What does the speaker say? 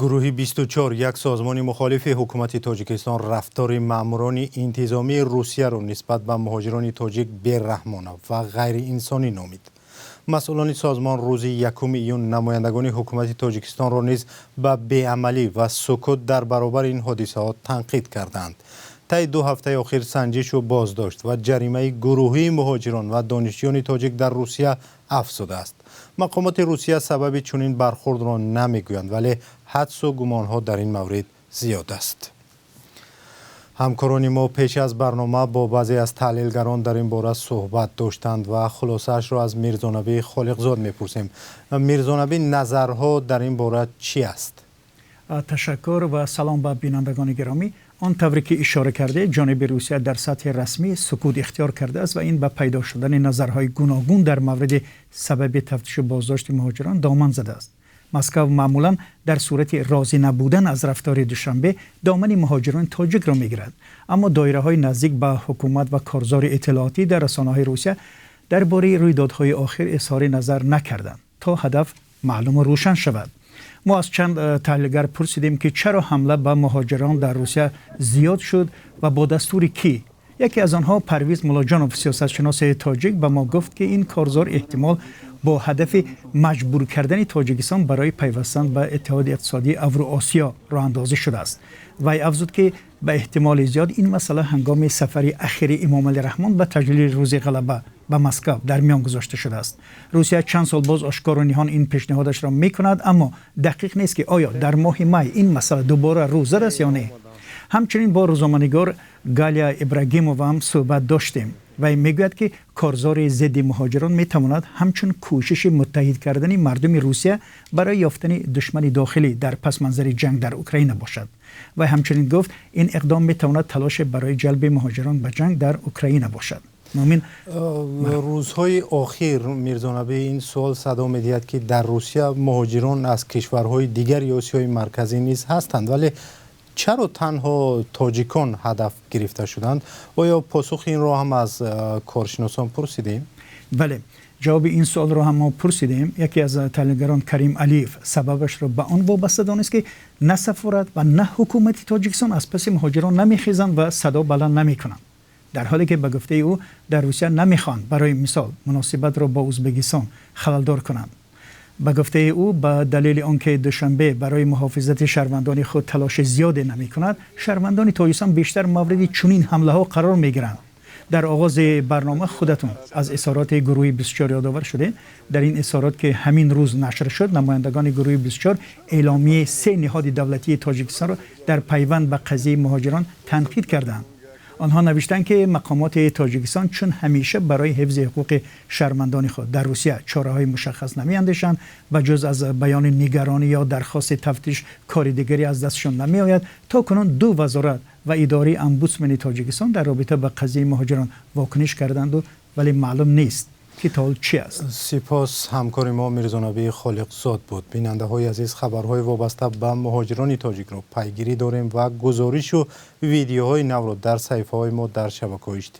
Гурӯҳи 24, як созмони мухолифи ҳукумати Тоҷикистон, рафтори маъмурони интизомии Русияро нисбат ба муҳоҷирони тоҷик бераҳмона ва ғайриинсонӣ номид. Масъулони созмон рӯзи 1 июн намояндагони ҳукумати Тоҷикистонро низ ба беамалӣ ва сукут дар баробари ин ҳодисаҳо танқид кардаанд. Тӯли 2 ҳафтаи охир санҷиш ва боздошт ва ҷаримаи гурӯҳии муҳоҷирон ва донишҷӯёни тоҷик дар Русия афзудааст. Мақомоти Русия сабаби чунин бархӯрдро намегӯянд, вале ҳадсу гумонҳо дар ин маврид зиёд аст. Ҳамкорони мо пеш аз барнома бо баъзе аз таҳлилгарон дар ин бора суҳбат доштанд ва хулосаашро аз Мирзонабӣ Холиқзод мепурсем. Мирзонабӣ, назарҳо дар ин бора чӣ аст? Ташаккур ва салом ба бинандагони гиромӣ. Он тавре ки ишора кардед, ҷониби Русия дар сатҳи расмӣ сукут ихтиёр кардааст ва ин ба пайдо шудани назарҳои гуногун дар мавриди сабаби тафтишу боздошти муҳоҷирон доман задааст. Москва маъмулан дар сурати розӣ набудан аз рафтори Душанбе домани муҳоҷирони тоҷикро мегирад. Аммо доираҳои наздик ба ҳукумат ва корзори иттилоотӣ дар расонаҳои Русия дар бораи рӯйдодҳои охир изҳори назар накарданд, то ҳадаф маълуму рӯшан шавад. Мо аз чанд таҳлилгар пурсидем, ки чаро ҳамла ба муҳоҷирон дар Русия зиёд шуд ва бо дастури кӣ. Яке аз онҳо, Парвиз Муллоҷонов, сиёсатшиноси тоҷик, ба мо гуфт, ки ин корзор эҳтимол бо ҳадафи маҷбур кардани Тоҷикистон барои пайвастан ба Иттиҳоди иқтисодии Авруосиё роҳандозӣ шудааст. Вай афзуд, ки ба эҳтимоли зиёд ин масъала ҳангоми сафари ахири Эмомалӣ Раҳмон ба таҷлили Рӯзи Ғалаба ба Москва дар миён гузошта шудааст. Русия чанд сол боз ошкору ниҳон ин пешниҳодашро мекунад, аммо дақиқ нест, ки оё дар моҳи май ин масъала дубора рӯ задааст ё не. Ҳамчунин бо рӯзноманигор Галия Ибрагимова ҳам суҳбат доштем. Вай мегӯяд, ки корзори зидди муҳоҷирон метавонад ҳамчун кӯшиши муттаҳид кардани мардуми Русия барои ёфтани душмани дохилӣ дар пасманзари ҷанг дар Украина бошад. Вай ҳамчунин гуфт, ин иқдом метавонад талоше барои ҷалби муҳоҷирон ба ҷанг дар Украина бошад. Мумин. Рӯзҳои охир, Мирзонабӣ, ин суол садо медиҳад, ки дар Русия муҳоҷирон аз кишварҳои дигари Осиёи Марказӣ низ ҳастанд, вале чаро танҳо тоҷикон ҳадаф гирифта шуданд? Оё посухи инро ҳам аз коршиносон пурсидем? Бале, ҷавоби ин суолро ҳам мо пурсидем. Яке аз таҳлилгарон, Карим Алиев, сабабашро ба он вобаста донист, ки на сафорат ва на ҳукумати Тоҷикистон аз паси муҳоҷирон намехезанд ва садо баланд намекунанд, дар ҳоле ки ба гуфтаи ӯ дар Русия намехоҳанд, барои мисол, муносибатро бо Ӯзбекистон халалдор кунанд. Ба гуфтаи ӯ, ба далели он ки Душанбе барои муҳофизати шаҳрвандони худ талоши зиёде намекунад, шаҳрвандони Тоҷикистон бештар мавриди чунин ҳамлаҳо қарор мегиранд. Дар оғози барнома худатон аз изҳороти гурӯҳи 24 ёдовар шудед. Дар ин изҳорот, ки ҳамин рӯз нашр шуд, намояндагони гурӯҳи 24 эъломияи се ниҳоди давлатии Тоҷикистонро дар пайванд ба қазияи муҳоҷирон танқид карданд. Онҳо навиштанд, ки мақомоти Тоҷикистон чун ҳамеша барои ҳифзи ҳуқуқи шаҳрвандони худ дар Русия чораҳои мушаххас намеандешанд ва ҷуз аз баёни нигаронӣ ё дархости тафтиш кори дигаре аз дастшон намеояд. То кунун ду вазорат ва идораи омбудсмани Тоҷикистон дар робита ба қазияи муҳоҷирон вокуниш карданду, вале маълум нест, ки то ҳол чӣ аст. Сипос. Ҳамкори мо Мирзонабӣ Холиқзод буд. Бинандаҳои азиз, хабарҳои вобаста ба муҳоҷирони тоҷикро пайгирӣ дорем ва гузоришу видеоҳои навро дар саҳифаҳои мо дар шабакаҳои иҷтимоӣ.